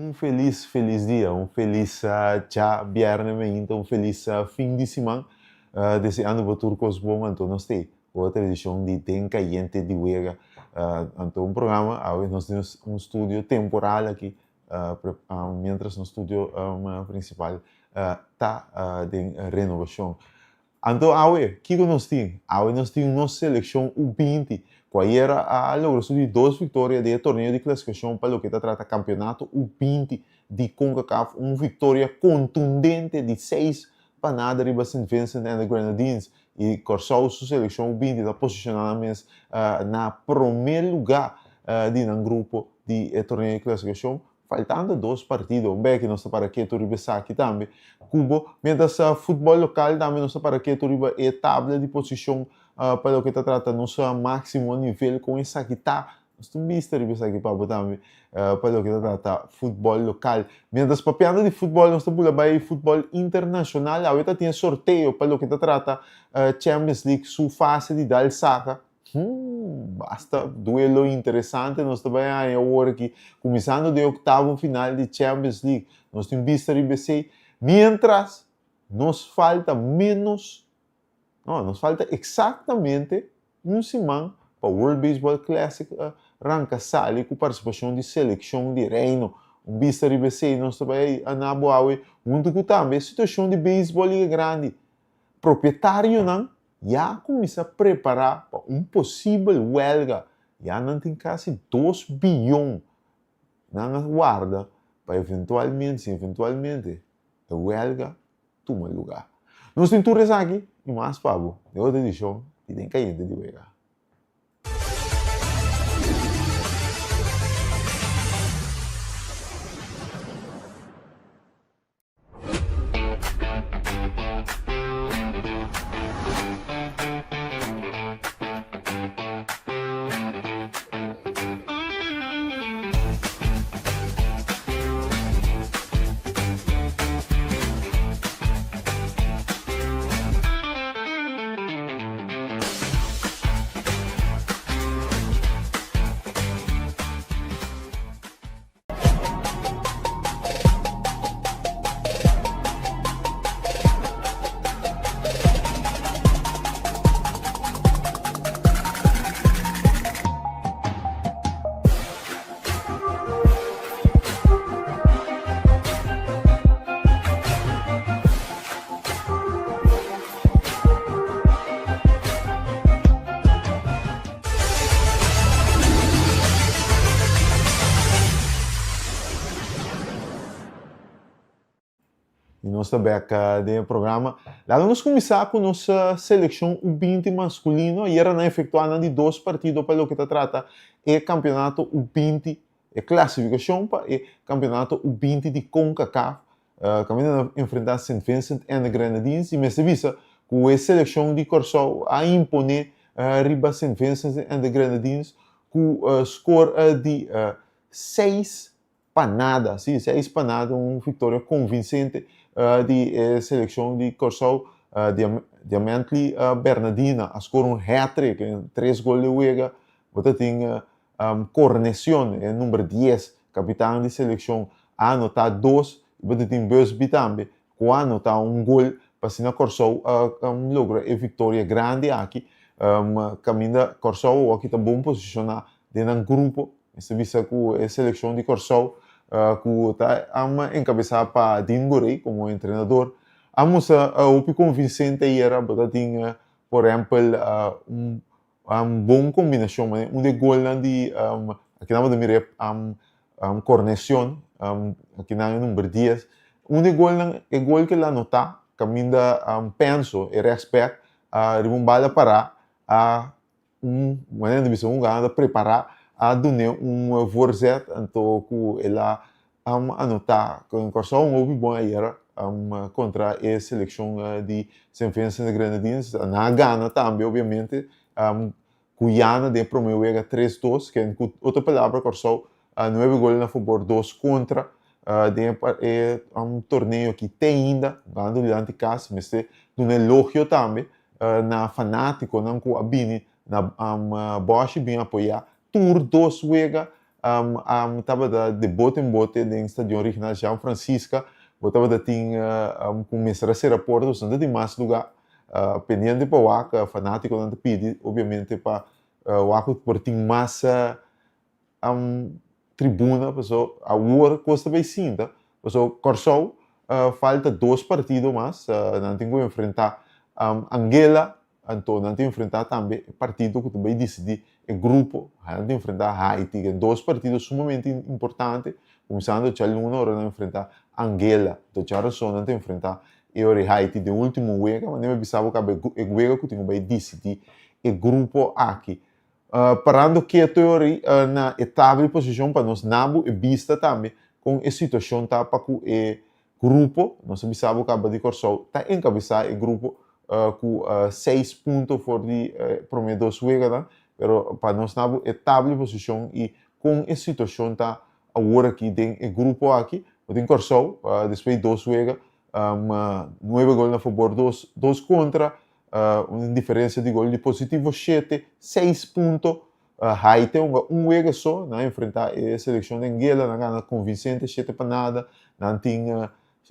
Un felis felis dia, un felis djabièrnè meinta, un felis fin di siman. Deseando bo tur kos bon anto nos t'ei ku otro edishon di Den Kayente di Wega. Anto un programa awe nos tin un studio temporal aki mientras nos studio principal ta den renovacion. Anto awe, kico nos tin? Awe nos tin nos seleccion U 20, cu ayera a logra su di dos victoria den e torneo di clasificacion pa loke ta trata campeonato U 20 di Concacaf, un victoria contundente di 6-0 riba Sint Vincent and the Grenadines y Corsou su seleccion U 20 ta posiciona nan mes na prome luga di nan grupo di e torneo di clasificacion, faltando dos partido. Un beki nos ta para ketu riba esaki tambe. Cubo, mientras futbol local tambe nos ta para ketu riba e tabla di posicion pa loke ta trata nos maximo nivel con esaki ta. Nos ta un bista riba esaki pa bo tambe pa loke ta trata futbol local. Mientras papiando di futbol nos ta bula bay futbol internacional. Awe ta tin e sorteo pa loke ta trata Champions League su fase di dal saca. Basta duelo interesante nos ta bai haña awor aki, kuminsando den oktavo final di Champions League. Nos tin bista riba esei. Mientras nos falta menos, no, nos falta eksaktamente un siman pa World Baseball Classic ranka sali ku partisipashon di selekshon di Reino. Un bista riba esei nos ta bai na bo awe huntu ku tambe e situashon di beisbòl Liga Grandi. Propietarionan ya a kuminsá prepará pa un posibel wèlga, ya nan tin kasi 2 biyon nan a warda pa eventualmente, si eventualmente e wèlga tuma lugá. Nos tin tur esaki i mas pa bo den otro edishon di Den Kayente di Wega. Y nos ta bek den e programa. Laga nos cuminsa cu nos seleccion U 20 masculino. Ayera nan efectua nan di dos partido pa loke ta trata e campeonato U 20, e clasificacion pa e campeonato U 20 di CONCACAF. Caminda nan enfrenta Sint Vincent and the Grenadines y mester bisa cu e seleccion di Corsou a impone riba Sint Vincent and the Grenadines cu score di 6-0. Si, 6-0, un victoria convincente di e seleccion di Corsou. Diamantly Bernadina a score un hat-trick, tres gol di wega. Bo ta tin Cornecion, e number 10, capitan di seleccion, a anota dos. Bo ta tin Busby tambe, cu a anota un gol pa asina Corsou logra e victoria grandi aki. Caminda Corsou awor aki ta bon posiciona den nan grupo. Mester bisa cu e seleccion di Corsou, cu ta encabesa pa Dean Gorré como entrenador, a mustra hopi convincente ayera. Bo ta tin, por ehempel, un bon combinacion, manera un di e golnan di, aki nan bo ta mira e Cornecion, aki nan e number 10, un di e golnan, e gol cu el a anota, caminda Penso, e rechtsback, riba un bala para, a un manera di bisa un gana ta prepara a dun'é un voorzet anto ku el a anotá. Kòrsou un hopi bon ayera kontra e selekshon di Sint Vincent en de Grenadines. Nan a gana tambe obiamente Guyana den e promé wega 3-2, ken ku otro palabra Kòrsou nuebe gol na fabor dos kontra den e torneo aki te ainda gana dilanti kas. Mester duna elogio tambe na fanátikonan ku a bini na Bòshi bin apoyá tur dos wega. Um, tabata de bote en bote den Stadion Regional Jean Francisca. Bo tabata tin um, ku mester a sera porta, pasobra no ta tin mas lugá. Uh, pendiente pa wak, uh, fanátikonan ta pidi obviamente pa uh, wak ku por tin mas uh, um, tribuna, pasobra awor kos ta bai sinta. Pasobra Kòrsou uh, falta dos partido mas, uh, nan tin ku enfrentá um, Anguila Anto nan ta enfrentá tambe e partido ku ta bai disidí e grupo. Nan ta enfrentá Haiti, ke dos partido sumamente importante, kuminsando djaluna ora nan enfrentá Anguela. Anto djarason nan ta enfrentá e ora Haiti den último wega. Manera mi a bisa bo kaba e wega ku tin ku bai disidí e grupo aki. Parando ketu e ora na e tabla di posishon pa nos nabu e bista tambe kon e situashon ta pa ku e Grupo, nos a bisa bo kaba di Kòrsou ta enkabesá e grupo ku seis punto for di e promé dos weganan, pero pa nos na bo e tabla di posishon i kon e situashon ta awor aki den e grupo aki, bo tin Kòrsou despues di dos wega nuebe gol na fabor dos dos kontra, un diferensia di gol di positivo shete, seis punto. Haiti a hunga un wega so, nan a enfrentá e selekshon di Anguila, nan gana konvinsente shete pa nada, nan tin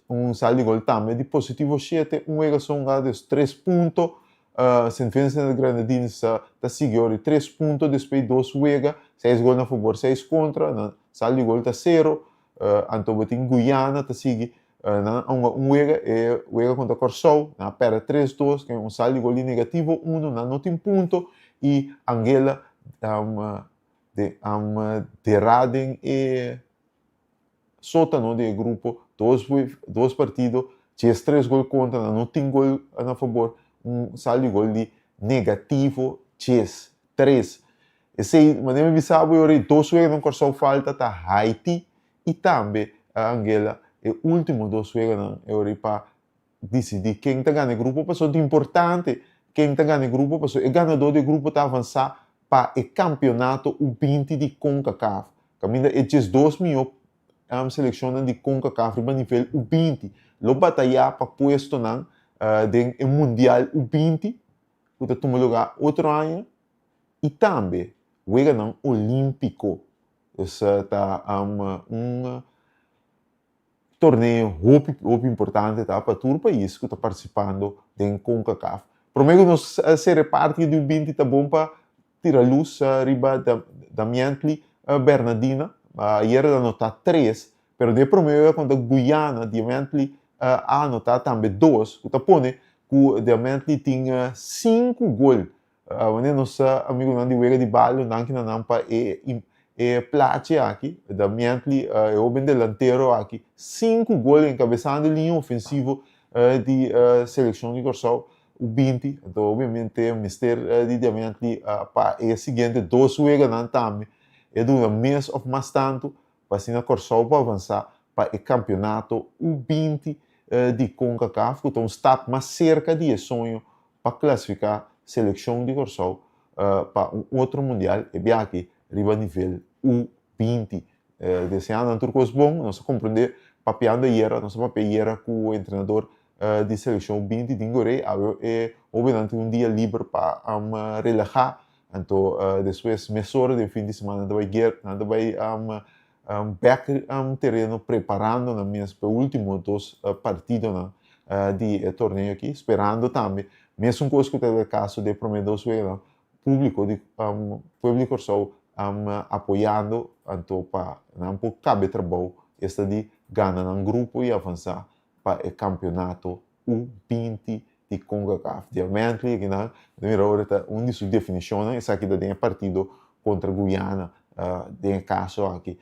un saldo di gol tambe di positivo shete, un wega so hunga dus tres punto, Sint Vincent en de Grenadines ta sigui ora di tres punto despues di dos wega, seis gol na fabor seis kontra, nan saldo di gol ta sero, anto bo tin Guyana ta sigui, nan a hunga un wega, e wega kontra Kòrsou, nan a pèrdè tres dos, ku un saldo di gol di negativo uno, nan no tin punto, i Anguila derá den e sótano di e grupo, dos dos partido, diestres gol kontra, nan no tin gol na fabor, un saldo di gol di negativo diestres. Esei, manera mi bisa bo e ora ei, dos weganan Kòrsou falta ta Haiti i tambe Anguila, e último dos weganan e ora ei pa disidí ken ta gana e grupo pasobra ta importante ken ta gana e grupo pasobra e ganadó di e grupo ta avansá pa e kampeonato U binti di Concacaf kaminda e diesdos mihó selekshonnan di Concacaf riba nivel U binti lo batayá pa puestonan den e mundial U binti ku ta tuma lugá otro aña i tambe weganan olímpiko. Dus ta un torneo hopi hopi importante ta pa tur pais ku ta partisipando den Concacaf. Prome ku nos sera e parti di binti ta bon pa tira lus riba Damiently Bernadina. Ayer el a anota tres, pero den e prome wega kontra Guyana Damiently a anota tambe dos, ku ta pone ku Damiently tin sinku gol. Wanneer nos amigunan di wega di bal lo danki na nan pa e e plachi aki, Damiently e hoben delantero aki, sinku gol enkabesando e liña ofensivo di selekshon di Kòrsou U binti. Anto obviamente mester di Damiently pa e siguiente dos weganan tambe e duna mes òf mas tantu pa asina Kòrsou por avansá pa e kampionato U binti di Concacaf ku ta un stap mas serka di e soño pa klasifiká selekshon di Kòrsou pa un otro mundial, e biaha aki riba nivel U 20. Deseando nan tur kos bon, nos a komprendé papiando ayera, nos a papia ayera ku entrenador di selekshon U 20 Dingo Rey, awe e hóbennan tin un dia liber pa relahá, anto despues mesora den fin di semana nan ta bai ger, nan ta bai bek tereno preparando nan mes pa e ultimo dos partidonan di e torneo aki, sperando tambe mesun kos ku ta e kaso di e prome dos weganan, publiko di pueblo di Kòrsou apoyando anto pa nan por kabe trabou esta di gana nan grupo i avansá pa e kampeonato U 20 di Concacaf. Diamantly akinan ta mira ora ta un di su definishonnan, esaki ta den e partido kontra Guyana den e kaso aki.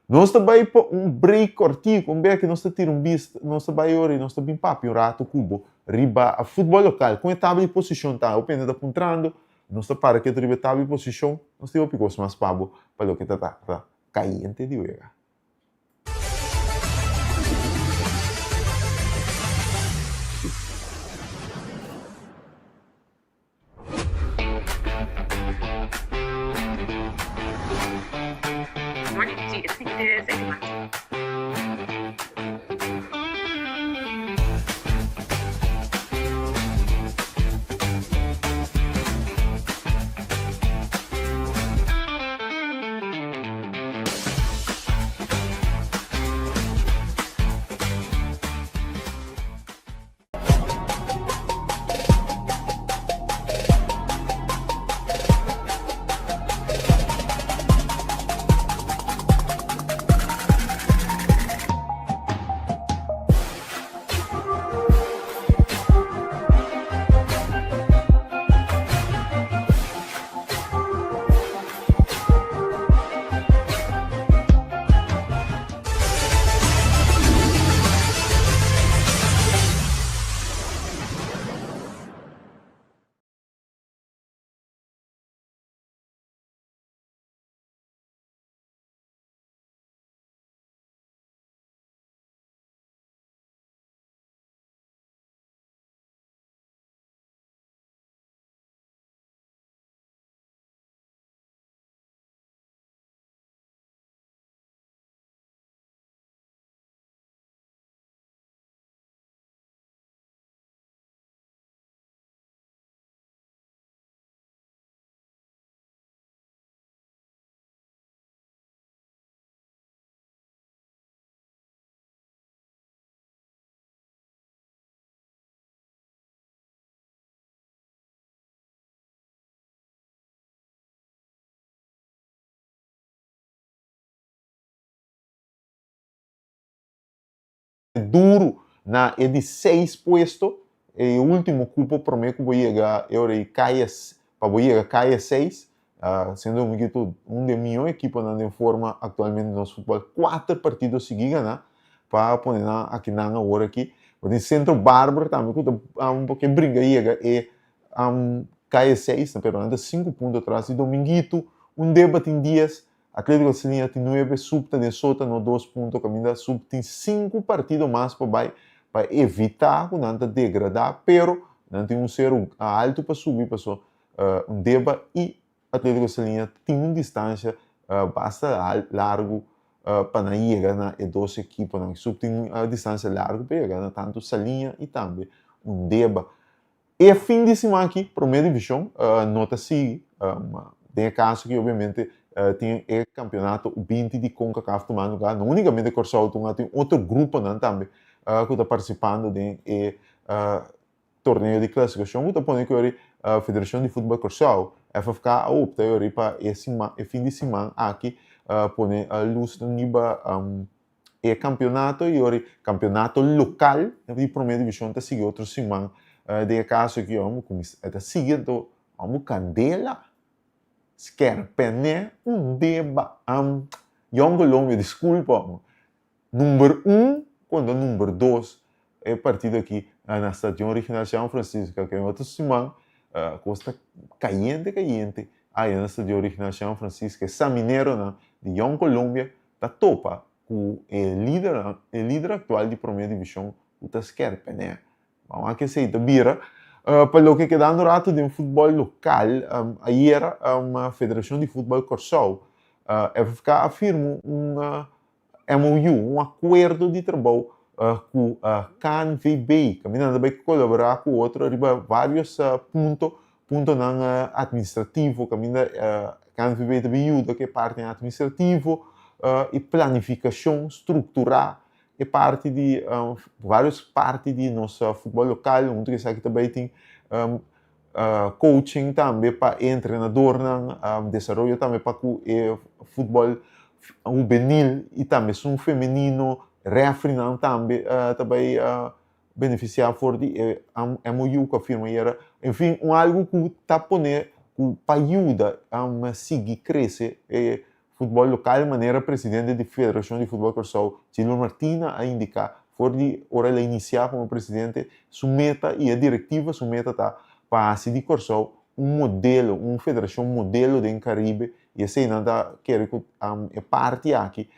Nos ta bai pa un break kòrtiku, un bek nos ta tira un bista, nos ta bai ora i nos ta bin papia un ratu ku bo riba futbòl lokal, kon e tabla di posishon ta. Hopi hende ta puntrando, nos ta para ketu riba e tabla di posishon, nos tin hopi kos mas pa bo pa loke ta trata kayente di wega. Duru na e di seis puesto, e ultimo cupo prome cu bo yega e ora y caya pa bo yega caya seis, siendo Dominguito un di e miho ekiponan den forma actualmente den nos futbol, cuater partido sigui gana pa pone nan aki nan awor aki. Bo tin Centro Barber tambe cu ta un poke bringa yega e caya seis, pero nan ta sinku punto atras di Dominguito, un deba tin dies, Atlético Saliña tin nuebe, Sub ta den sótano dos punto kaminda Sub tin sinku partido mas pa bai pa evitá ku nan ta degradá, pero nan tin un seru altu pa subi paso Undeba i Atlético Saliña tin un distansha basta largu pa nan yega na e dos ekiponan. Sub tin un distansha largu pa yega na tantu Saliña i tambe Undeba. E fin di siman aki Prome Divishon no ta sigui. Den e kaso aki obviamente tin e kampeonato 20 di Concacaf tumando lugar. No unikamente Kòrsou tuma, tin otro gruponan tambe ku ta partisipando den e torneo di klasifikashon ku ta pone ku yori Federashon di Futbòl Kòrsou, FFK, a opta yori pa e siman e fin di siman aki pone lus riba E campeonato y ora campeonato local di Prome Division ta sigui otro siman. Den e caso aki ora bo cuminsa e ta sigui anto ora bo candela skerpene un deba Jong Colombia disculpa amo number un contra number dos e partido aki na Stadion Regional San Francisco ke otro siman cos ta cayente cayente aya na Stadion Regional San Francisco e Samineronan di Jong Colombia ta topa ku e lidernan, e lider aktual di Promé Divishon ku ta skèrpènè. Ban wak esei ta bira. Pa loke kedando ratu den futbòl lokal, ayera Federashon di Futbòl Kòrsou, FFK, a firma un MOU, un akuerdo di trabou ku KNVB, kaminda nan ta bai kolaborá ku otro riba vários punto Puntonan administrativo kaminda KNVB ta bin yuda ku e parti administrativo i planifikashon strukturá e parti di vários parti di nos futbòl lokal. Huntu ku esaki ta bai tin coaching tambe pa e entrenadornan, desaroyo tambe pa ku e futbòl hubenil i tambe esun femenino, rèfrinan tambe ta bai benefisiá for di e MOU ku a firma ayera. En fin, un algu ku ta pone ku pa yuda sigui krese e futbòl lokal manera presidente di Federashon di Futbòl Kòrsou, Gilbert Martina a indiká for di ora el a inisiá komo presidente, su meta i e direktiva su meta ta pa hasi di Kòrsou un modelo, un federashon modelo den Karibe I esei nan ta kere ku e parti aki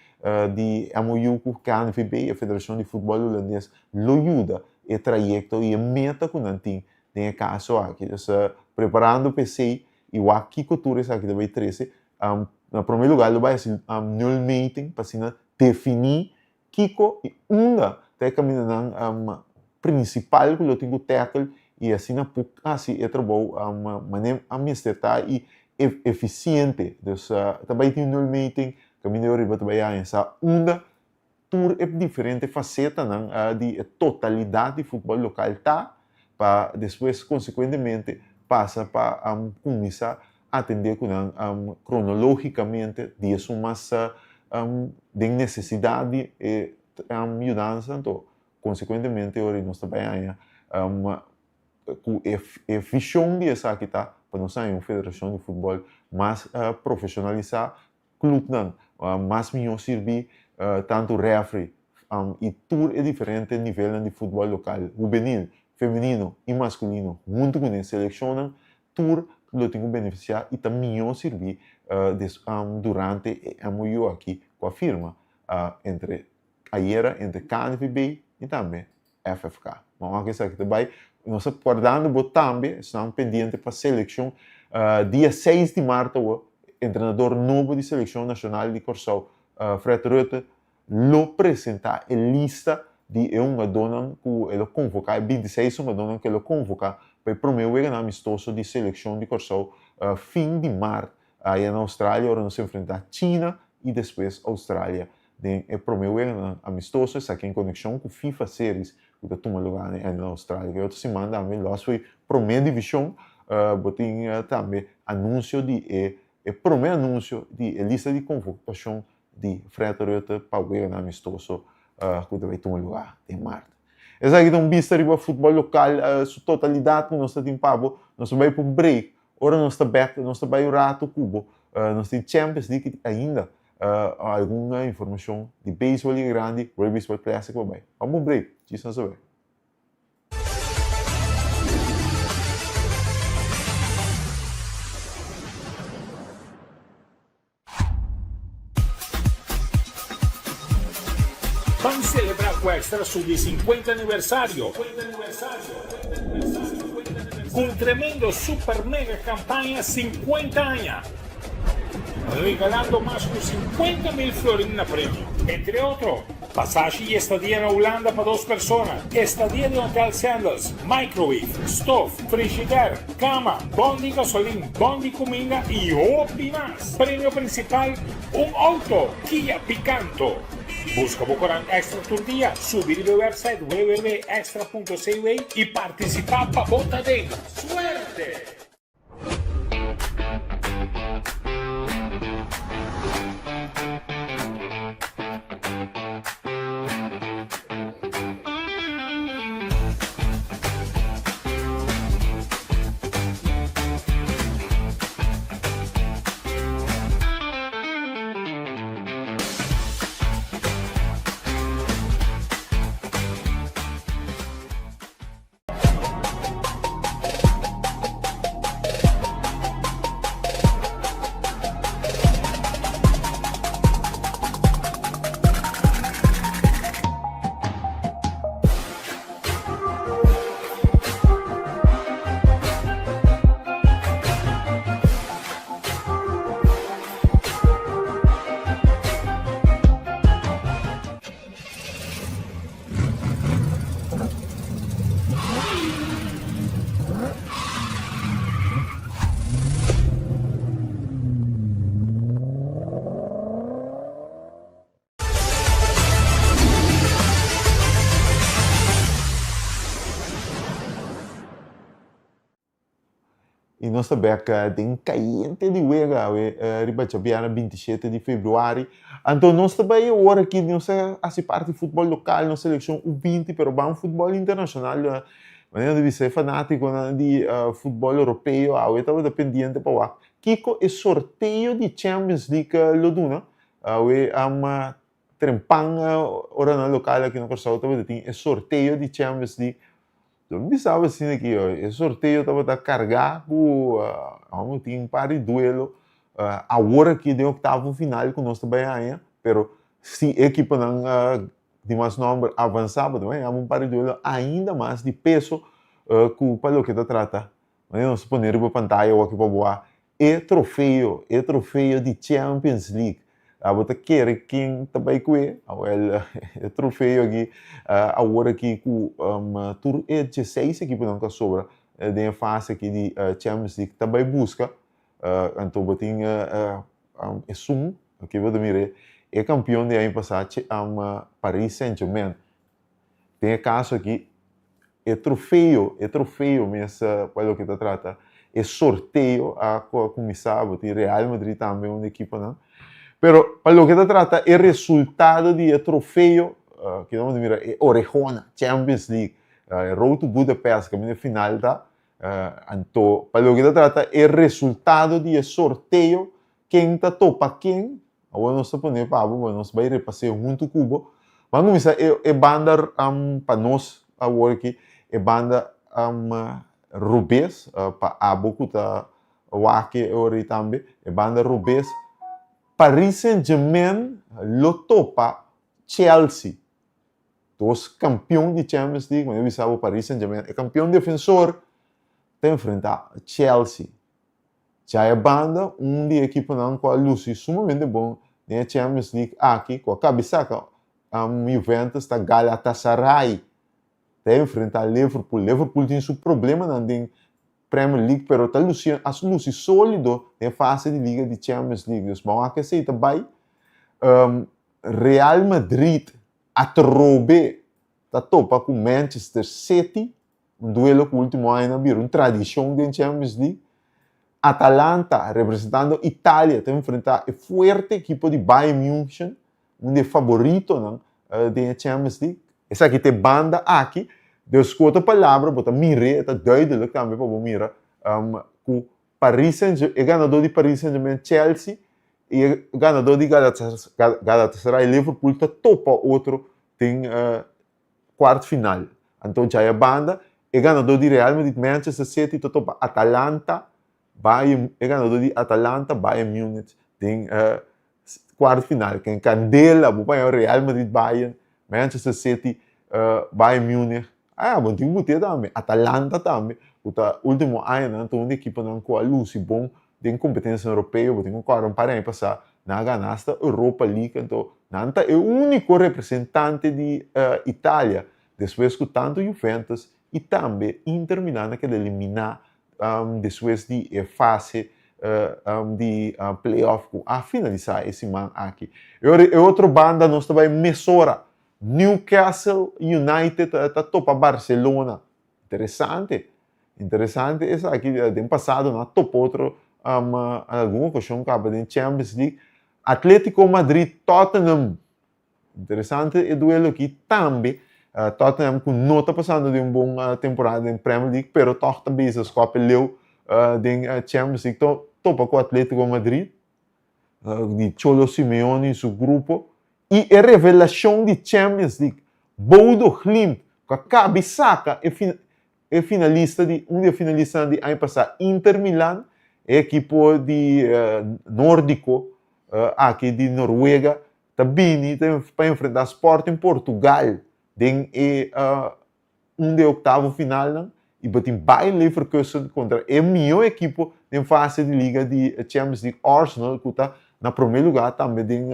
di MOU ku KNVB, e federashon di futbòl hulandes, lo yuda e trayekto i e meta ku nan tin den e kaso aki. Dus preparando pa esei i wak kiko tur esaki ta bai trese, na promé lugá lo bai hasi nulmeting pa asina definí Kiko i unda ta e kamindanan prinsipal ku lo tin ku tèkel i asina por hasi e trabou manera a mester ta i efisiente? Dus ta bai tin un nulmeting kaminda yo riba ta bai haña sa unda tur e diferente fasetanan di e totalidat di futbòl lokal ta pa despues konsekuentemente pasa pa kuminsá atendé ku nan kronologikamente di esun mas den nesesidat di e yudansa, anto konsekuentemente ora nos ta bai haña ku e vishon di esaki ta pa nos haña un federashon di futbòl mas profeshonalisá, klupnan mas mihó sirbí, tantu rèfri i tur e diferente nivelnan di futbòl lokal, hubenil, femenino i maskulino, huntu ku den selekshonnan, tur lo tin ku benefisiá i ta mihó sirbí durante e MOU aki ku a firma entre ayera entre KNVB i tambe FFK. Ma ora ku esaki ta bai, nos ta kordando bo tambe, esnan pendiente pa selekshon, dia seis di mart awo, entrenador nobo di selekshon nashonal di Kòrsou, Fred Rutte, lo presentá e lista di e hungadónan ku e lo konvoká, e 26 hungadónan ku e lo konvoká pa e promé weganan amistoso di selekshon di Kòrsou fin di mart aya na Australia ora nos enfrentá China i despues Australia den e promé weganan amistoso. Esaki en konekshon ku FIFA Series ku ta tuma lugá na Australia. Ku e otro siman tambe lòs for e promé divishon bo tin tambe anunsio di e e promé anunsio di e lista di konvokashon di Fred Rutte pa weganan amistoso. ku ta bai tuma lugá den mart. Esaki ta un bista riba futbòl lokal su totalidat ku nos ta tin pa bo. Nos ta bai pa un break. Ora nos ta bèk nos ta bai un ratu ku bo. Nos tin Champions League ainda algun informashon di beisbòl Liga Grandi, World Baseball Classic pa bai. Ban pa un break, djis nos ta bai. Ban celebra cu Extra su di 50 aniversario cu un tremendo super mega campaña 50 aña, regalando mas cu 50 mil florin na premio. Entre otro, Pasashi y estadia na Hulanda pa dos persona, estadia den Hotel Sandals, microwave, stof, frigider, cama, bon di gasolin, bon di cuminda y hopi mas. Premio principal, un auto Kia Picanto. Busca bo corant Extra tur dia, subi riba e website www.extra.cw y participa pa bo ta den. Suerte! I nos ta bek den kayente di wega awe riba djabièrnè 27 di februari. Anto nos ta bai awor aki nos ta hasi parti futbòl lokal, nos selekshon U 20, pero ban futbòl internashonal. Manera di bisa e fanátikonan di futbòl europeo awe tabata pendiente pa wak kiko e sorteo di Champions League lo duna. Awe trempan oranan lokal aki na Kòrsou tabata tin e sorteo di Champions League. Lo mi bisa bo asina ki e sorteo tabata kargá ku amo tin un par di duelo awor aki den oktavo final ku nos ta bai haña, pero si e ekiponan di mas nòmber avansá bo ta bai haña un par di duelo ainda mas di peso ku pa loke ta trata. Manera nos ta pone riba pantaya awor aki pa bo wak E trofeo, e trofeo di Champions League. Abo ta kere ken ta bai ku e? Awel, e trofeo aki awor aki ku tur e dieseis ekiponan ku a sobra den e fase aki di Champions League ta bai buska. Anto bo tin esun, aki bo ta mira e kampion di aña pasá, Paris Saint-Germain. Den e kaso aki, e trofeo, e trofeo mes pa loke ta trata e sorteo a kuminsá, bo tin Real Madrid tambe un ekiponan. Pero pa loke ta trata e resultado di e trofeo, ki nos a mira e orejona, Champions League, e Road to Budapest kaminda e final ta, anto pa loke ta trata e resultado di e sorteo, ken ta topa ken, Awor nos ta pone pa bo, nos bai repas'é huntu ku bo. Ban kuminsá e e banda pa nos awor aki, e banda robes, pa abo ku ta wak e ora ei tambe, e banda robes, Paris Saint-Germain lo topa Chelsea, dos kampion di Champions League, mi a bisa bo Paris Saint-Germain, e kampion defensor ta enfrentá Chelsea. Djaya banda, un di e ekiponan ku a lusi sumamente bon den e Champions League aki, ku a kabi saka Juventus, ta Galatasaray. Ta enfrentá Liverpool. Liverpool tin su problemanan den Premier League, pero ta lusi, a lusi sólido den e fase di liga di Champions League. Dus ban wak esei ta bai. Real Madrid atrobe ta topa ku Manchester City. Un duelo ku ultimo añanan a bira un tradishon den Champions League. Atalanta, representando Italia, ta enfrentá e fuerte ekipo di Bayern München, un di e faboritonan den e Champions League. Esaki ta e banda aki. Dus ku otro palabra bo ta mir'é, e ta duidelijk tambe pa bo mira ku Paris Saint e ganadó di Paris Saint Germain Chelsea i e ganadó di Galatasaray Liverpool ta topa otro den kwart final. Anto djaya banda e ganadó di Real Madrid Manchester City ta topa Atalanta Bayern e ganadó di Atalanta Bayern Munich den kwart final. Ken kandela bo paña Real Madrid Bayern Manchester City Bayern Munich ah bo tin ku bute tambe Atalanta tambe ku ta ultimo añanan ta un di ekiponan ku a lusi bon den kompetensia europeo bo tin ku kòrda un par di aña pasá nan a gana asta Europa League anto nan ta e úniko representante di Italia despues ku tantu Juventus i tambe Inter Milan a keda eliminá despues di e fase di playoff ku a finalisá e siman aki. E ora e otro banda nos ta bai mesora. Newcastle United ta topa Barcelona. Interesante, interesante esaki. Den pasado nan a topa otro algun okashon kaba den Champions League. Atletico Madrid Tottenham. Interesante e duelo aki tambe. Tottenham ku no ta pasando den un bon temporada den Premier League, pero tòg ta bezig skòp e leu den Champions League. Ta topa ku Atletico Madrid di Cholo Simeone i su grupo. I e revelashon di Champions League, Bodo Glimt, ku a kabi saka e e finalista di un di e finalistanan di aña pasá, Inter Milan, e ekipo di nordiko aki di Noruega, ta bini pa enfrentá Sporting Portugal den e un di e oktavo finalnan i bo tin Bayer Leverkusen kontra e mihó ekipo den fase di liga di Champions League, Arsenal, ku ta na promé lugá tambe den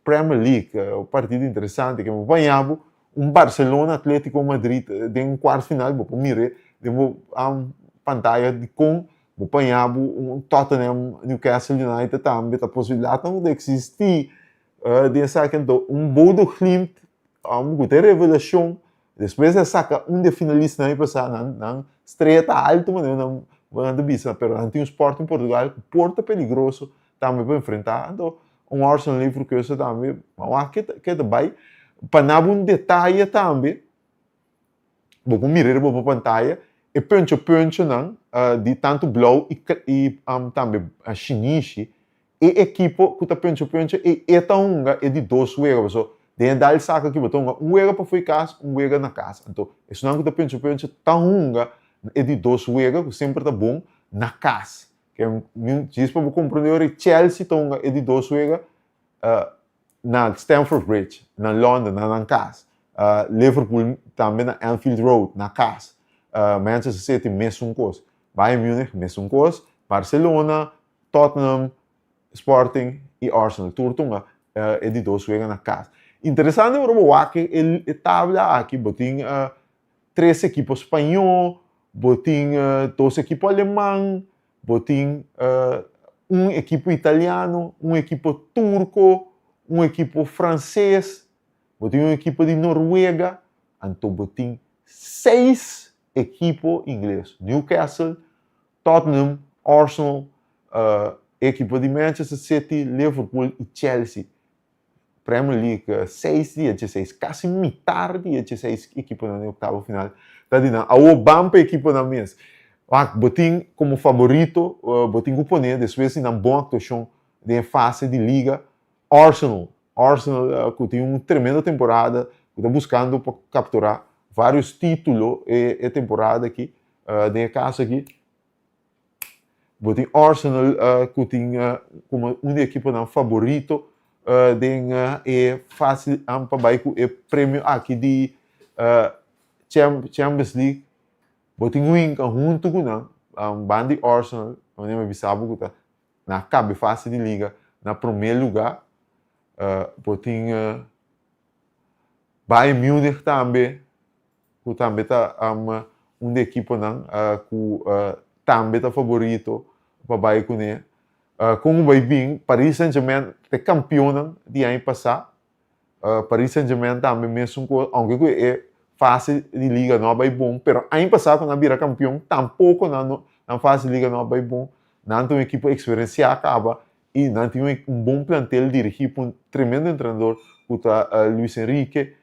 Premier League. Un partido interesante ke bo paña bo un Barcelona Atletico Madrid den un kuart final bo por mir'é den bo pantaya dikon bo paña bo un Tottenham Newcastle United tambe ta posibilidatnan ku ta eksistí den esaki anto un Bodo Glimt ku ta e revelashon despues a saka un di e finalistanan e pasá nan nan strea ta alto manera nan nan ta bisa pero nan tin un Sporting Portugal ku por ta peligroso tambe pa enfrentá anto un Arsenal Leverkusen tambe a wak ke ta ke ta bai pa naba un detaye tambe bo por mira riba bo pantaya e puncho punchonan di tantu blou i i tambe shinishi e ekipo ku ta puncho puncho e e ta hunga e di dos wega paso den e dal saka aki bo ta hunga un wega pafó e kas un wega na kas anto esunnan ku ta puncho puncho ta hunga e di dos wega ku semper ta bon na kas Djis pa bo komprende ora Chelsea ta hunga e di dos wega na Stamford Bridge, na London, na nan kas. Liverpool tambe na Anfield Road, na kas. Manchester City mesun kos. Bayern Munich mesun kos. Barcelona, Tottenham, Sporting i Arsenal tur ta hunga e di dos wega na kas. Interesante ora bo wak e tabla aki, bo tin tres ekipo spañó, bo tin dos ekipo aleman, bo tin un ekipo italiano, un ekipo turko, un ekipo franses, bo tin un ekipo di Noruega, anto bo tin seis ekipo ingles, Newcastle, Tottenham, Arsenal, e ekipo di Manchester City, Liverpool i Chelsea. Premier League seis di e dieseis, kasi mitar di e dieseis ekiponan den oktavo final ta di nan. Awor ban pa e ekiponan mes. Wak, bo tin komo faborito, bo tin ku pone despues di nan bon aktuashon den e fase di liga, Arsenal. Arsenal ku tin un tremendo temporada, ku ta buskando pa kapturá vários título e temporada aki. Den e kaso aki, Bo tin Arsenal ku tin komo un di e ekiponan faborito den e fase pa bai ku e premio aki di Champions League. Bo tin winka huntu ku nan banda di Arsenal, manera mi a bisa bo ku ta na kabe fase di liga na promé lugá. Bo tin Bayern Munich tambe. ku tambe ta un di ekiponan ku tambe ta faborito pa bai kuné. Kon ku bai bin, Paris Saint-Germain ta e kampionnan di aña pasá. Paris Saint-Germain tambe mesun kos, ounke ku e fase di liga no a bai bon, pero aña pasá ku nan a bira kampion tampoko nan no nan fase di liga no a bai bon. Nan ta un ekipo eksperensiá kaba i nan tin un bon plantel dirigí pa un tremendo entrenador ku ta Luis Enrique.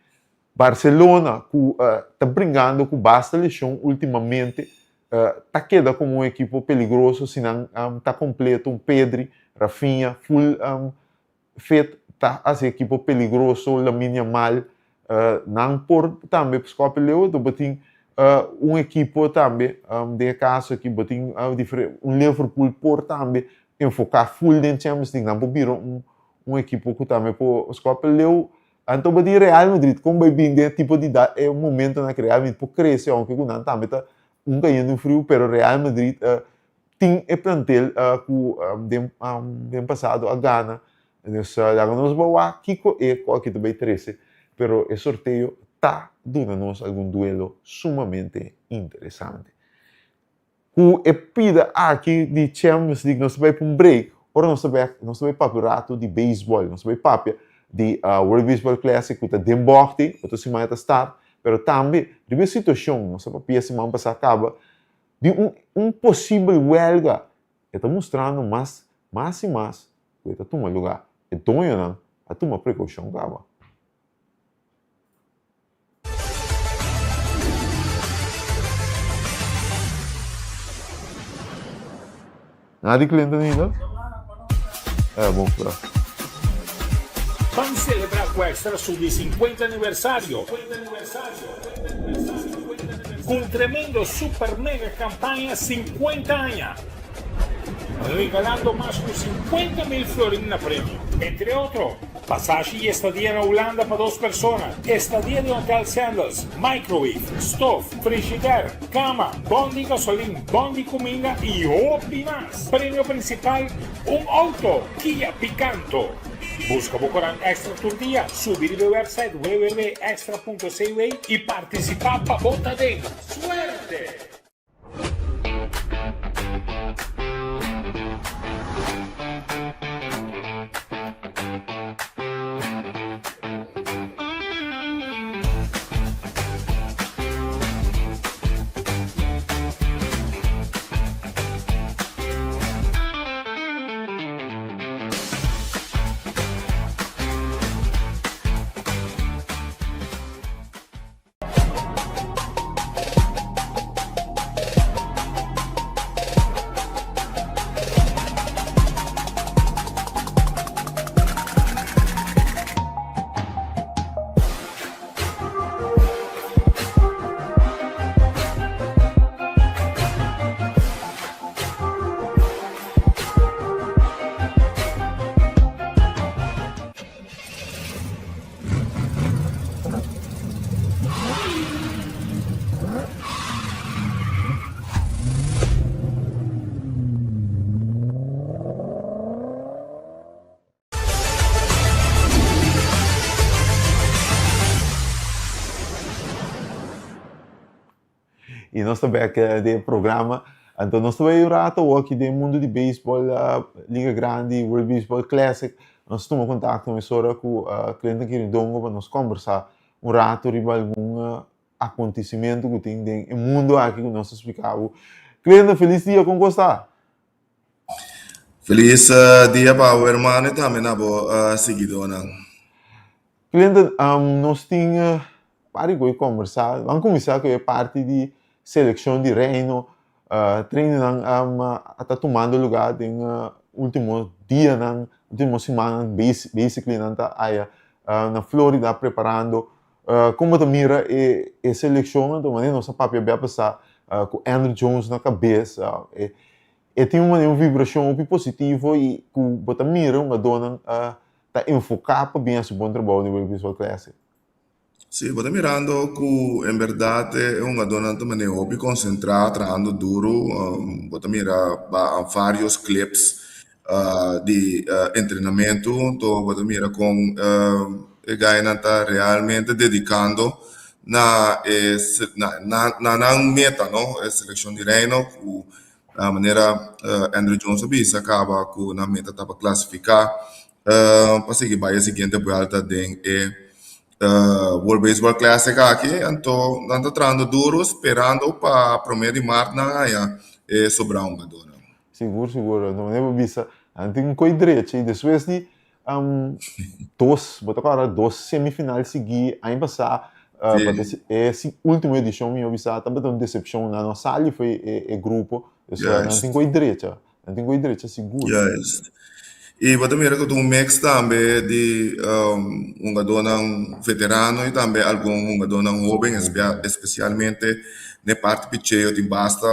Barcelona ku ta bringando ku basta leshon ultimamente ta keda komo un ekipo peligroso si nan ta kompleto, un Pedri, Raphinha full fit ta hasi ekipo peligroso, Lamine Yamal nan por tambe skòp e leu, bo tin un ekipo tambe den e kaso aki bo tin un Liverpool por tambe enfoká full den Champions League nan por bira un ekipo ku tambe por skòp e leu. Anto bo tin Real Madrid kon bai bin den e tipo di e momentonan ku Real Madrid por krese ounke ku nan tambe ta un kayendo un friu pero Real Madrid tin e plantel ku den den pasado a gana. Dus laga nos bo wak kiko e ku aki ta bai trese pero e sorteo ta duna nos algun duelo sumamente interesante. Ku e pida aki di Champions League nos ta bai pa un break. Ora nos ta bek nos ta bai papia un ratu di beisbòl. Nos ta bai papia di World Baseball Classic ku ta den bògti, otro siman e ta start. Pero tambe riba e situashon nos a papia siman pasá kaba di un un posibel wèlga. E ta mustrando mas mas i mas ku e ta tuma lugá. E doñonan a tuma prekoushon kaba. Nada di Clinton ainda? Eh, bon fra. Ban celebra cu Extra su di 50 aniversario cu un tremendo super mega campaña 50 aña, regalando mas cu 50 mil florin na premio, entre otro. Pasashi y estadia na Hulanda pa dos persona, estadia den Hotel Sandals, microwave, stof, frigider, cama, bon di gasolin, bon di cuminda y hopi mas. Premio principal, un auto Kia Picanto. Busca bo corant Extra tur dia, subi riba e website www.extra.cw y participa pa bo ta den. Suerte! Y nos ta bek den e programa. Anto nos ta bay un rato awor aki den mundo di baseball, Liga Grandi, World Baseball Classic. Nos tuma contacto mesora cu Clinton Quirindongo pa nos combersa un rato riba algun acontecimento cu tin den e mundo aki cu nos ta splica bo. Clinton, feliz dia, con cos ta? Feliz dia pa bo hermano y tambe na bo siguidónan. Clinton, nos tin pari ku e kombersá. Ban kuminsá ku e parti di selekshon di Reino. Trainingnan a ta tumando lugá den último dianan, último simannan, basically nan ta aya na Florida preparando. Kon bo ta mira e selekshon? Anto manera nos a papia bia pasá ku Andruw Jones na kabes. E tin un manera un vibrashon hopi positivo i ku bo ta mira hungadónan ta enfoká pa bin hasi bon trabou den World Baseball Classic. Sí, bo ta mirando ku en bèrdat e hungadónan ta manera hopi konsentrá, trahando duru. Bo ta mira vários clips di entrenamentu, anto bo ta mira kon e gainan ta realmente dedikando na e na nan meta no, e selekshon di Reino ku manera Andruw Jones a bisa kaba ku nan meta ta pa klasifiká pa sigui bai e siguiente buelta den e World Baseball Classic aki. Anto nan ta trahando duro sperando pa prome di mart nan haya e sobra hungadornan. Sigur sigur, anto manera bo bisa nan tin un koe drechi y despues di. Dos, bo ta kòrda dos semifinal sigui aña pasá, pa e último edishon mi a bisa tabata un desepshon, nan no sali fo'i e grupo, dus nan tin ku e drecha, nan tin ku e drecha sigur. Juist. I bo ta mira ku ta un mix tambe di hungadónan veterano i tambe algun hungadónan hóben, espesialmente na e parti picheo tin basta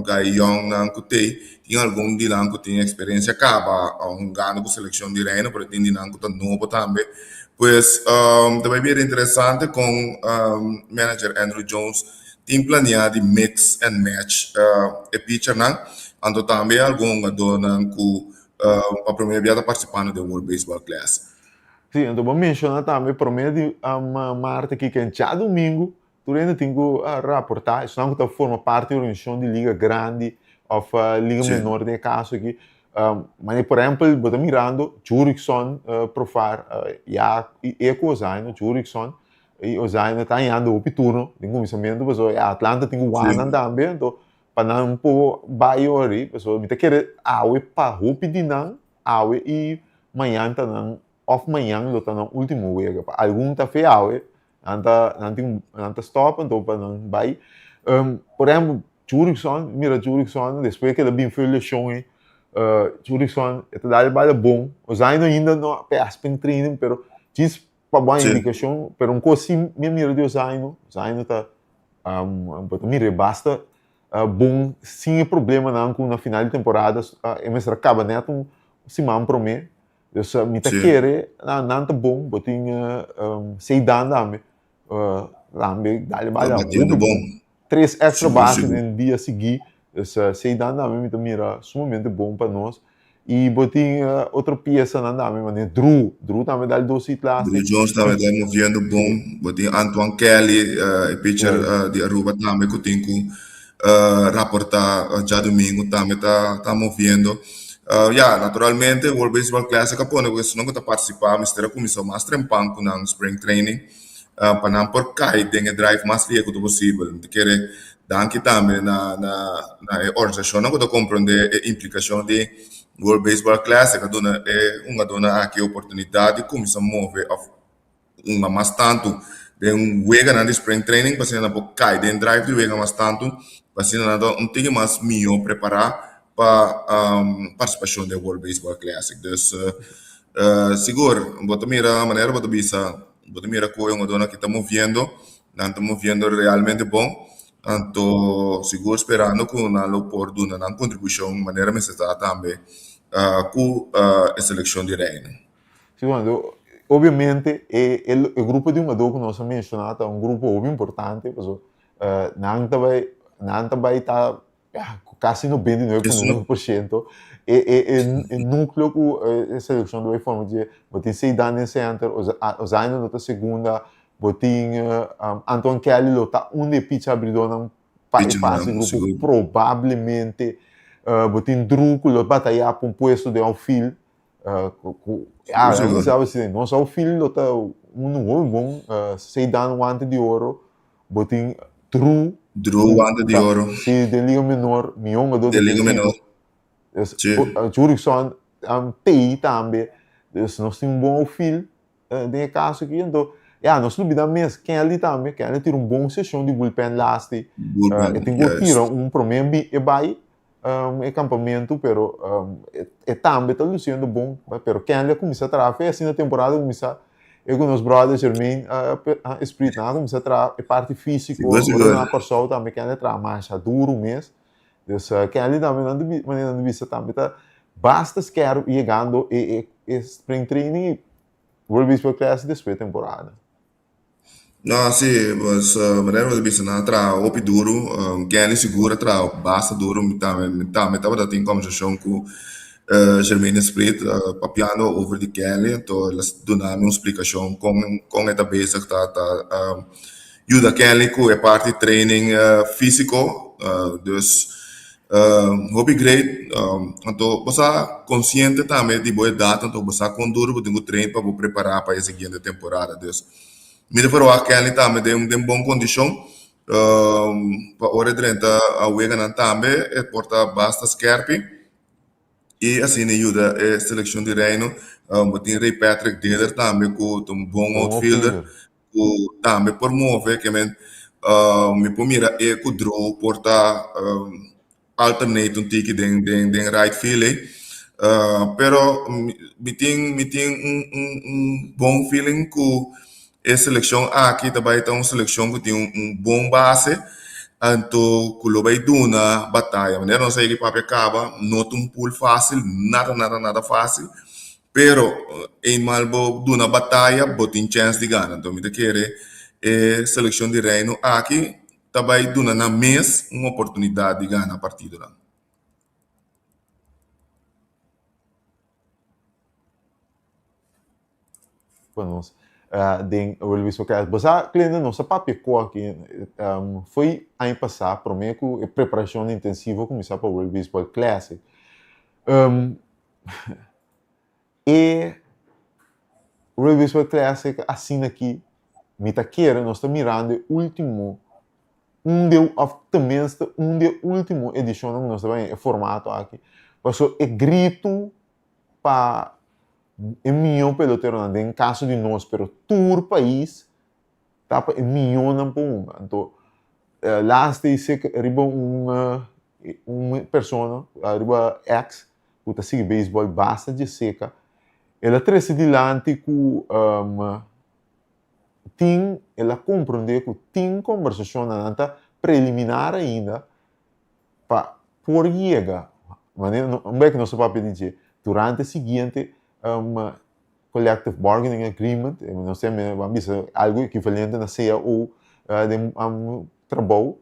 gai yòngnan ku tei. Tin algun di nan ku tin eksperensia kaba hungando ku selekshon di Reino, pero tin di nan ku ta nobo tambe. Pues ta bai bira interesante kon manager Andruw Jones tin planea di mix and match e pitchernan. Anto tambe algun hungadónan ku pa promé bia ta partisipando den World Baseball Classic. Sí, anto bo menshoná tambe promé di maart aki ken djadumingu Tur hende tin ku raportá, esnan ku ta forma parti di organisashon di liga grandi òf liga menor den e kaso aki. Manera por ehèmpel bo ta mirando Jurickson Profar ya e ku Ozhaino, Jurickson i Ozhaino ta hañando hopi turno den kuminsamentu pasobra ya Atlanta tin ku wak nan tambe anto pa nan por bai ori pasobra mi ta kere awe pa hopi di nan awe i mañan ta nan òf mañan lo ta nan último wega pa algun ta fe awe Nan ta, nan tin, nan ta stop anto pa nan bai. Um, por ehempel, Jurickson, mira Jurickson, despues ke el a bin for e leshon ei, uh, Jurickson, e ta dal bala bon. Ozaino ainda no a pes pen training, pero djis pa bo indikashon, pero un kos si mi a mira di Ozaino, Ozaino ta, um, bo ta mira e basta uh, bon sin e problemanan ku na final di temporada uh, e mester a kaba net un siman promé. Dus mi ta kere nan nan ta bon, bo tin Zeidan tambe, tambe dale bala hopi bon. Tres extra base den dia sigui, dus Zeidan tambe mi ta mira sumamente bon pa nos. I bo tin otro piesanan tambe manera Drew, Drew tambe dal dos hit laatste. Drew Jones tambe ta moviendo bon, bo tin Antoine Kelly, e pitcher di Aruba tambe ku tin ku raporta djadumingu tambe ta ta moviendo. Ya, naturalmente World Baseball Classic a pone ku esunnan ku ta partisipá mester a kuminsá mas trempan ku nan spring training pa nan por kai den e drive mas lihe ku ta posibel. Mi ta kere danki tambe na na na e organisashonnan ku ta komprondé e implikashon di World Baseball Classic a duna e hungadónan aki e oportunidat di kuminsá move òf hunga mas tantu den weganan di spring training pa asina nan por kai den drive di wega mas tantu pa asina nan ta un tiki mas mihó prepará pa partisipashon den World Baseball Classic. Dus sigur bo ta mira manera bo ta bisa bo ta mira ku e hungadónan aki ta moviendo nan ta moviendo realmente bon anto sigur sperando ku nan lo por duna nan kontribushon manera mester ta tambe ku e selekshon di Reino. Sí, bueno, obviamente e, e, e grupo di hungador ku nos a menshoná ta un grupo hopi importante, paso uh, nan ta bai, nan ta bai ta ja, kasi 99,9% e, e, e, e núcleo ku e, e selekshon ta bai forma dje, bo tin Zidane den center, Ozaino lo ta segunda, bo tin uh, um, Antoine Kelly lo ta un di e pitcher abridornan pa e fase grupo probablemente, uh, bo tin Drew ku lo bataya pa un puesto den outfield, Ah, Sigur. sabe si nos outfield lo ta un hopi bon uh, Zeidan wante di oro, bo tin Drew Drew wante di oro. Si den liga menor, mihó hungador Den liga defensivo. menor. Dus, Sí. Jurickson um, tei tambe. Dus nos tin un bon outfield den e kaso aki. Anto, ya, nos lubida mes Kenley tambe. Kenley tira un bon seshon di bullpen laatste. Bullpen, E tin ku juist. tira un promé bi e bai e kampamentu, pero e tambe ta lusiendo bon. Pero Kenley a kuminsá traha fe asina temporada a kuminsá. E ku nos brother Jermaine Esprit nan a kuminsá traha e parti físiko. Sigur, sigur. Ora nan a Kòrsou tambe Kenley a traha masha duru mes. Dus Kenley tambe nan ta manera nan ta bisa tambe ta basta skerp yegando e e spring training i World Baseball Classic despues temporada. No, si, pues manera bo ta bisa nan a traha hopi duru. Kenley sigur a traha basta duru. Mi tambe mi tambe tabata tin kombersashon ku Jermaine Esprit papiando over di Kenley, anto el a duna mi un splikashon kon kon e ta bezig ta ta yuda Kenley ku e parti training físiko. Dus hopi great. Anto bo sa konsiente tambe di bo edat, anto bo sa kon duru bo tin ku train pa bo prepará pa e siguiente temporada. Dus mi ta ferwagt Kenley tambe den den bon kondishon pa ora e drenta weganan tambe e por ta basta skerpi. i asina yuda e selekshon di Reino. Bo tin Ray Patrick Deder tambe ku ta un bon outfielder ku tambe por move ke men mi por mira e ku Drow por ta alternate un tiki den den den right field ei. Pero mi tin mi tin un un un bon feeling ku e selekshon aki ta bai ta un selekshon ku tin un bon base anto ku lo bai duna bataya. Manera nos a yega papia kaba no ta un pool fásil nada nada nada fásil pero eenmaal bo duna bataya bo tin chèns di gana. Anto mi ta kere e selekshon di Reino aki ta bai duna nan mes un oportunidat di gana partidonan. Pa nos den World Baseball Classic. Bo sa Glenda nos a papia ku aki foi aña pasá promé ku e preparashon intensivo a kuminsá pa World Baseball Classic. E World Baseball Classic asina aki mi ta kere nos ta mirando e último un di e òf tenminste un di e último edishonnan ku nos ta bai e formato aki pasobra e gritu pa e mihó peloteronan den kaso di nos pero tur pais ta pa e mihónan por hunga anto laatste i sek riba un un persona riba ex ku ta sigui beisbòl basta dje seka el a trese dilanti ku tin el a komprondé ku tin kombersashonnan nan ta preliminar ainda pa por yega manera un bek nos a papia di dje durante e siguiente collective bargaining agreement no se mi a bisa algu ekivalente na cao den trabou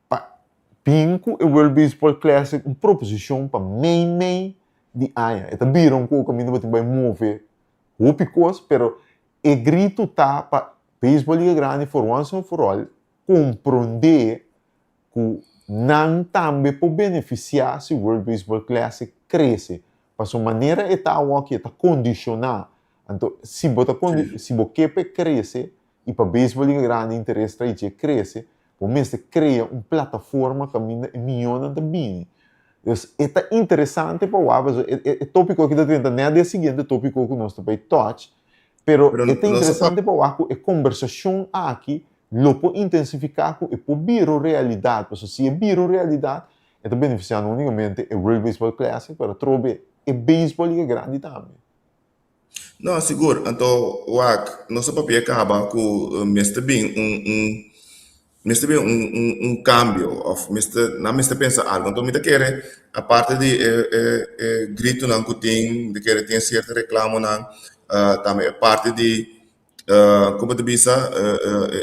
pa bin ku e World Baseball Classic un proposishon pa mei mei di aña e ta bira un kos kaminda bo tin bai move hopi kos pero e gritu ta pa Baseball Liga Grandi for once and for all komprondé ku nan tambe por benefisiá si World Baseball Classic krese. Pasobra manera e ta awoki e ta kondishoná. Anto si bo ta si bo ke pa e krese i pa Baseball Liga Grandi interes tra'i dje krese, bo mester krea un plataforma kaminda e miónan ta bini. Dus e ta interesante pa wak pasobra e e tópiko aki ta drenta nèt den e siguiente tópiko ku nos ta bai touch, pero e ta interesante pa wak ku e kombersashon aki lo por intensifiká ku e por bira un realidat, pasobra si e bira un realidat e ta benefisiá no únikamente e World Baseball Classic pero atrobe e beisbòl liga grandi tambe. No, sigur. Anto wak, nos a papia kaba ku mester bin un un mester bin un un un kambio òf mester nan mester pensa algu. Anto mi ta kere aparte di e e e gritonan ku tin, mi ta kere tin sierto reklamonan, tambe e parti di Como ta bisa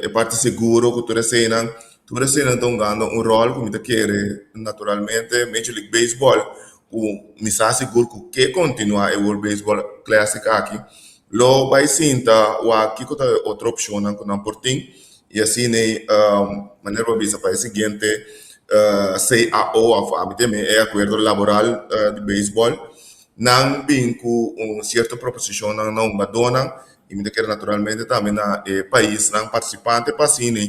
e parti seguro cu tur eseynan, tur eseynan ta hungando un rol cu mi ta kere naturalmente Major League Baseball cu mi sa sigur cu ke continua e World Baseball Classic aki lo bay sinta wak kico ta e otro opcionnan cu nan por tin y asina manera bo a bisa pa e siguiente CAO of ami ta yama e acuerdo laboral di baseball nan bin cu un cierto proposicionnan na hungadornan y mi ta kere naturalmente tambe na e paisnan participante pa asina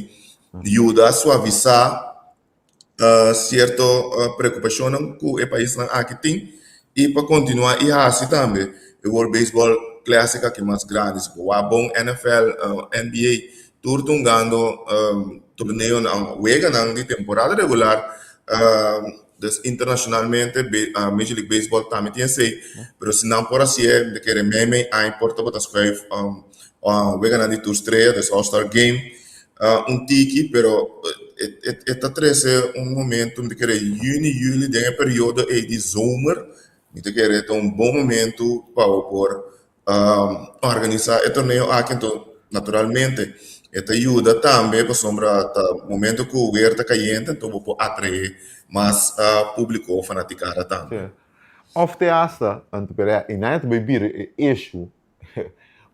yuda suavisa cierto preocupacionnan cu e paisnan aki tin y pa continua y haci tambe e World Baseball Classic aki mas grandi. Si bo wak bon NFL, NBA tur ta hungando torneonan, weganan di temporada regular. Dus internacionalmente Major League Baseball tambe tin esey, pero si nan por hacié mi ta kere mei mei aña por tabata schuif weganan di tur strea, dus All Star Game, un tiki, pero e ta trece un momento mi ta kere juni, juli den e periodo ey di zomer, mi ta kere ta un bon momento pa bo por Organisá e torneo aki anto naturalmente e ta yuda tambe pasobra ta momento ku wer ta kayente anto bo por atraé mas públiko fanatikada tambe. Sí. Òf te asta, anto pero ya e nan ta bai bira e issue,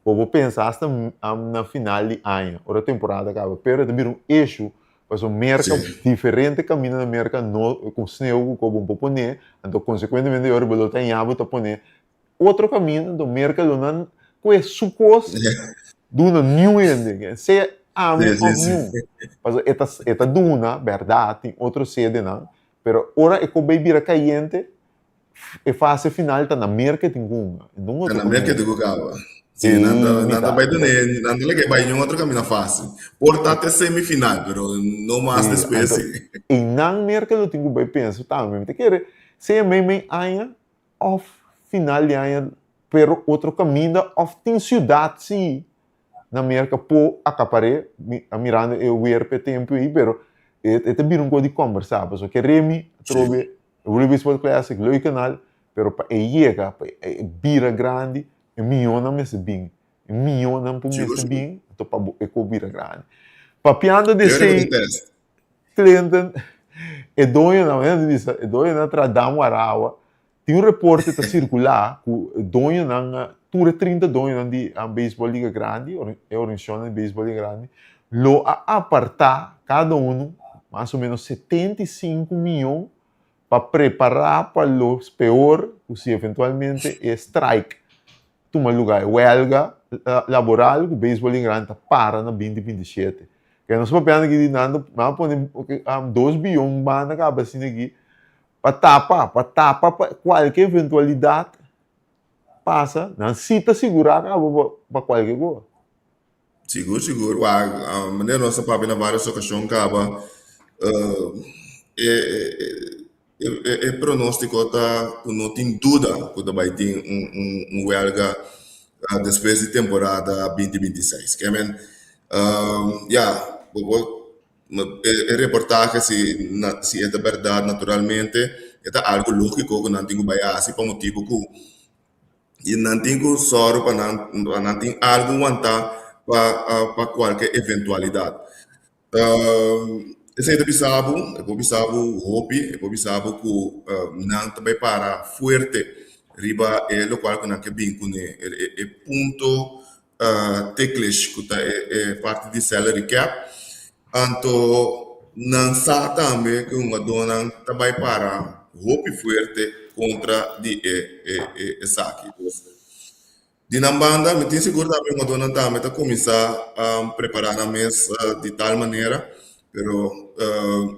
bo por pensa asta na final di aña ora temporada kaba, pero e ta bira un issue pasobra Merka, diferente kaminda na Merka no ku sneu ku ko bo por pone, anto konsekuentemente ora bo lo ta ña bo ta pone Otro kaminda anto Merka lo nan kue su kos duna niun hende, sea ami òf niun. Pasobra e ta e ta duna, bèrdat, tin otro sedenan, pero ora e kos bai bira kayente, E fase final ta na Merca tin cu hunga. Nun otro Ta na Merca tin cu caba. Si, nan ta, nan ta bai dune, nan ta leke bai niun otro camina facil. Por ta te semifinal, pero no mas despues si. Einan Merca lo tin cu bai pensa tambe. Mi ta kere sea mei mei aña of final di aña, pero otro caminda of tin ciudad si na Merca por acapar'é, mi a mirando e weer p'e tempo ei, pero e ta bira un cos di combersa, pasobra kere mi atrobe World Baseball Classic, leuk en al, pero pa e yega, pa e bira grandi, e miyonan mester bin. E miyonan por mester bin, anto pa e por bira grandi. Papiando di esei, Clinton, e doñonan, manera di bisa, e doñonan tra dam warawa, tin un reporte ta circula cu e doñonan, tur e 30 doñonan di Baseball Liga Grandi, e organisacionnan di Baseball Liga Grandi, lo a aparta cada uno mas o menos 75 miyon pa prepara pa lo peor cu si eventualmente e strike tuma lugar, e welga laboral cu Baseball Liga Grandi ta para na binti 27. Ke nos papiando aki di nan a pone 2 biyon banda caba asina aki pa tapa, pa tapa pa cualke eventualidad pasa, nan si ta sigura caba pa cualke cosa. Sigur, sigur. Wak, manera nos a papia na varios ocasion caba, e e pronostico ta cu no tin duda cu ta bay tin un un un welga despues di temporada binti 26. Ke men, ya, bo por e reportahe si si e ta berdad naturalmente e ta algo logico cu nan tin cu bay haci pa motibo cu I nan tin ku sòru pa nan pa nan tin algu wantá pa pa kualke eventualidat. Esei ta bisa bo, e por bisa bo hopi, e por bisa bo ku nan ta bai para fuerte riba e lokual ku nan ke bin kuné, e punto ticklish ku ta e parti di salary cap. Anto nan sa tambe ku e hungadónan ta bai para hopi fuerte kontra di e esaki. Dus di nan banda mi tin sigur tambe e hungadónan tambe ta kuminsá prepará nan mes di tal manera, pero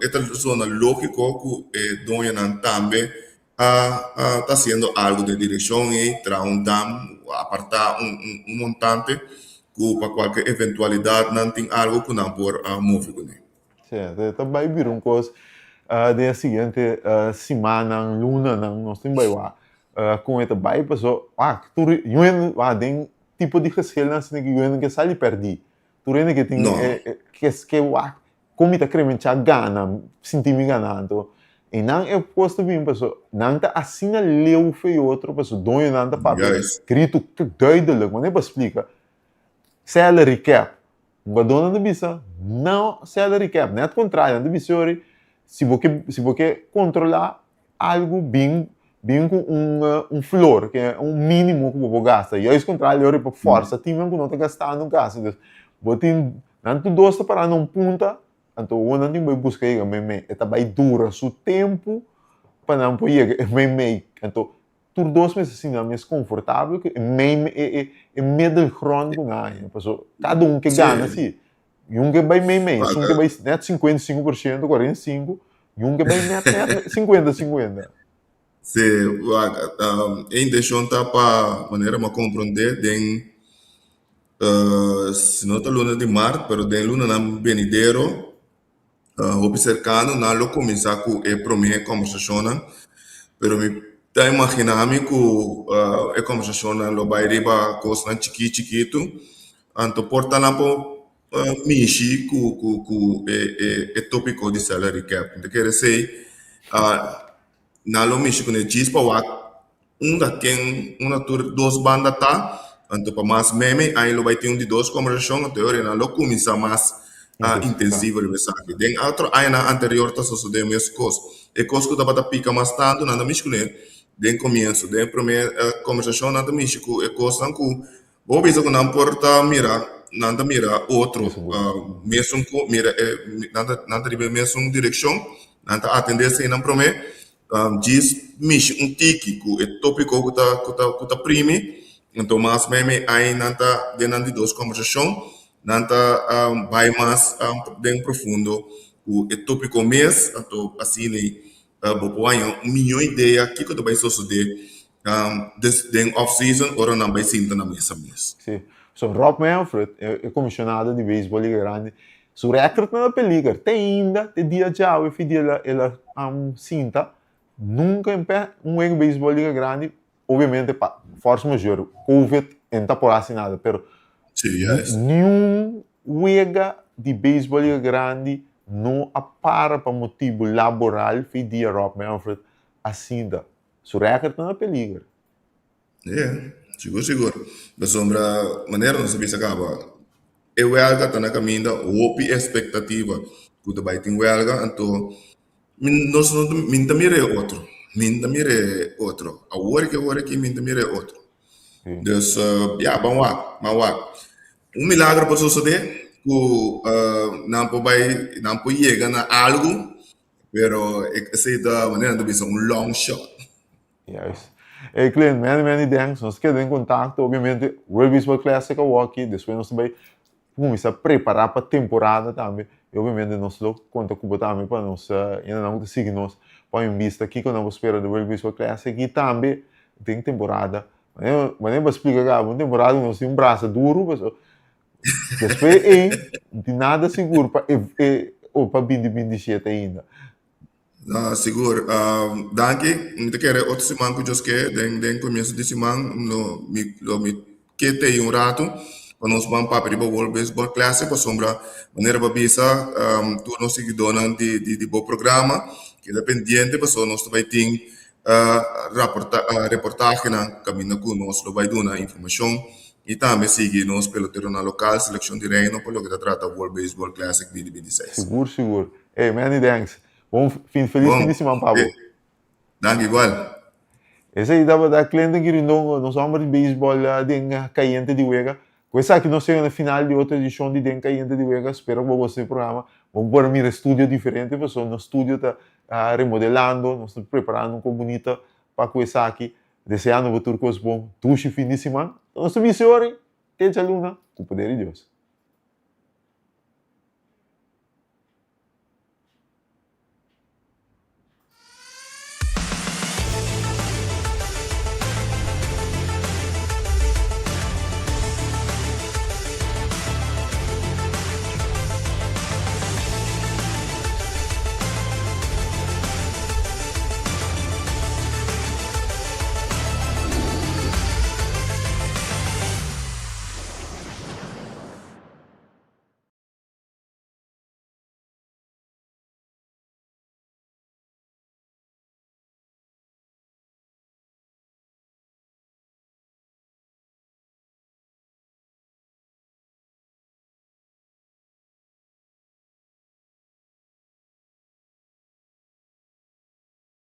e ta zona lógiko ku e doñonan tambe a ta haciendo algo den direccion ey, traha un dam, aparta un montante cu pa cualkier eventualidad nan tin algo cu nan por move cune. Sí, ta bay bira un cos den e siguiente simannan, lunanan, nos tin bay wak con e ta bay paso wak tur hende wak den tipo di geschilnan asina ki hende ke sali perdi, tur hende ke tin ke wak Kon mi ta kremenchá gana, sinti mi gana anto? I nan e kos ta bin paso nan ta asina leu fe otro paso doñonan ta papia gritu duidelijk, manera pa splika salary cap. Hungadónan ta bisa no salary cap, net kontrario nan ta bisa yori si bo ke si bo ke kontrolá algu bin bin ku un un flor ke un minimo ku bo por gasta. Juist kontrario yori pa fòrsa timnan ku no ta gastando gasta. Dus bo tin Nan tur dos ta pará na un punta, anto awor nan tin bai buska yega meimei. E ta bai dura su tempu pa nan por yega e meimei. Anto tur dos mester sinti nan mes konfortabel ku e meimei, e e e middelgrond ku nan haña. Pasobra kada un ke gana si. I un ke bai meimei, esun ke bai nèt 55%, 45, i un ke bai nèt nèt 50 50. Si, wak, e intenshon ta pa manera mi a komprondé den Si no ta luna di mart, pero den lunanan benidero hopi serkano nan lo kuminsá ku e promé kòmbersashonnan. Pero mi ta imaginá mi ku e kòmbersashonnan lo bai riba kosnan chikí chikitu. Anto por ta nan por mishi ku ku ku e e tópiko di salary cap. Mi ta kere esei nan lo mishi kuné djis pa wak Unda ken unda tur dos banda ta, anto pa mas meme aña lo bai tin un di dos kombersashon, anto e ora nan lo kuminsá mas intensivo riba esaki. Den otro añanan anterior ta sosodé mes kos. E kos ku tabata pika mas tantu nan ta mishi kuné den komienso. Den e promé kombersashon nan ta mishi ku e kosnan ku bo bisa ku nan por ta mira, nan ta mira otro mesun ku mira e nan ta nan ta riba e mesun direkshon, nan ta atendé eseinan promé. Djis mishi un tiki ku e tópiko ku ta ku ta ku ta primi, anto mas mei ai nan ta den nan di dos kòmbersashon, nan ta bai mas den profundo ku e tópiko mes, anto asina ei. Bo por haña un mihó idea kiko ta bai sosodé des den off season ora nan bai sinta na mesa mes. Sí. So Rob Manfred, e comisionado di beisbol Liga Grandi, su record na peliger. Te ainda, te dia djawe fi dia el a el a sinta, nunca en pe un wega beisbol Liga Grandi, obviamente pa force majeure, covid, en ta por haci nada, pero Sí, juist. niun wega di beisbol Liga Grandi no a para pa motibu laboral fi dia Rob Manfred a sinta. Su record ta na peliger. Yeah, sigur sigur. Pasobra manera nos a bisa kaba, e welga ta na kaminda, hopi espektativa ku ta bai tin welga, anto mi nos no ta mi no ta mira e otro, mi no ta mira e otro. Awor ki awor aki mi no ta mira e otro. Dus ya, ban wak, ban wak. Un milagro por sosodé ku nan por bai, nan por yega na algu, pero esei ta manera nan ta bisa un long shot. Juist. Hey Clint, many many thanks. Nos keda den contacto. Obviamente, World Baseball Classic awor aki. Despues nos ta bay cuminsa prepara pa temporada tambe. Y obviamente nos lo conta cu bo tambe pa nos hendenan cu ta sigui nos pa un bista kico nan por spera di World Baseball Classic y tambe den temporada. Manera bo a splica caba, un temporada cu nos tin un brasa duro pasobra despues ey no tin nada sigur pa e pa binti 27 ainda. No, sigur. Danki. Mi ta kere otro siman ku Dios ke, den den komienso di siman lo mi lo mi ke tei un ratu pa nos ban papia riba World Baseball Classic pasobra manera bo a bisa tur nos siguidónan di di di bo programa keda pendiente pasobra nos ta bai tin raporta reportahenan kaminda ku nos lo bai duna informashon i tambe sigui nos peloteronan lokal selekshon di Reino pa loke ta trata World Baseball Classic 2026. Sigur sigur. Ey many thanks. Bon fin feliz fin di siman pa bo. Danki igual. Esei tabata Clinton Quirindongo, nos homber di beisbol den Cayente di Wega. Ku esaki nos yega na final di otro edishon di Den Cayente di Wega. Spero ku bo gosta di e programa. Bo por mira studio diferente pasobra nos studio ta remodelando, nos ta preparando un kos bunita pa ku esaki. Deseando bo tur kos bon. Dushi fin di siman. Nos ta bisi ora te djaluna ku poder di Dios.